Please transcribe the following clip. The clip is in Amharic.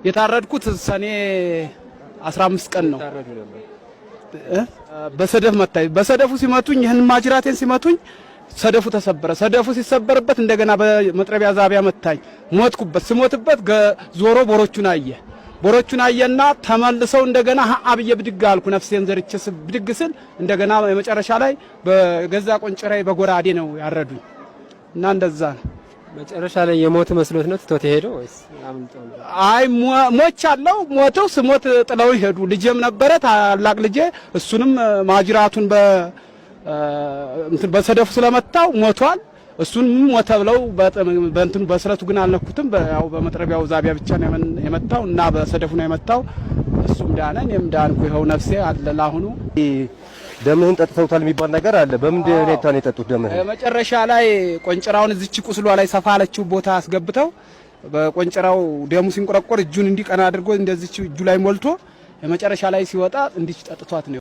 የታረድኩት ሰኔ 15 ቀን ነው። በሰደፍ መታኝ። በሰደፉ ሲመቱኝ ይህን ማጅራቴን ሲመቱኝ ሰደፉ ተሰበረ። ሰደፉ ሲሰበርበት እንደገና በመጥረቢያ ዛቢያ መታኝ። ሞትኩበት። ስሞትበት ዞሮ ቦሮቹን አየ። ቦሮቹን አየና ተመልሰው እንደገና አብዬ ብድግ አልኩ። ነፍሴን ዘርቼ ብድግ ስል እንደገና የመጨረሻ ላይ በገዛ ቆንጭራዬ በጎራዴ ነው ያረዱኝ እና እንደዛ ነው። መጨረሻ ላይ የሞቱ መስሎት ነው ትቶት የሄደው ወይስ አምልጦ ነው? አይ ሞቻለሁ። ሞተው ስሞት ጥለው ሄዱ። ልጄም ነበረ ታላቅ ልጄ፣ እሱንም ማጅራቱን በሰደፉ ስለመታው ሞቷል። እሱን ሞተ ብለው በእንትኑ በስለቱ ግን አልነኩትም። ያው በመጥረቢያው ዛቢያ ብቻ ነው የመታው እና በሰደፉ ነው የመታው። እሱም ዳነ፣ እኔም ዳንኩ። ይኸው ነፍሴ አለ ለአሁኑ። ደምህን ጠጥተውታል የሚባል ነገር አለ። በምን ሁኔታ ነው የጠጡት ደምህን? መጨረሻ ላይ ቆንጭራውን እዚች ቁስሏ ላይ ሰፋ አለችው ቦታ አስገብተው በቆንጭራው ደሙ ሲንቆረቆር እጁን እንዲቀና አድርጎ እንደዚች እጁ ላይ ሞልቶ የመጨረሻ ላይ ሲወጣ እንዲች ጠጥቷት ነው።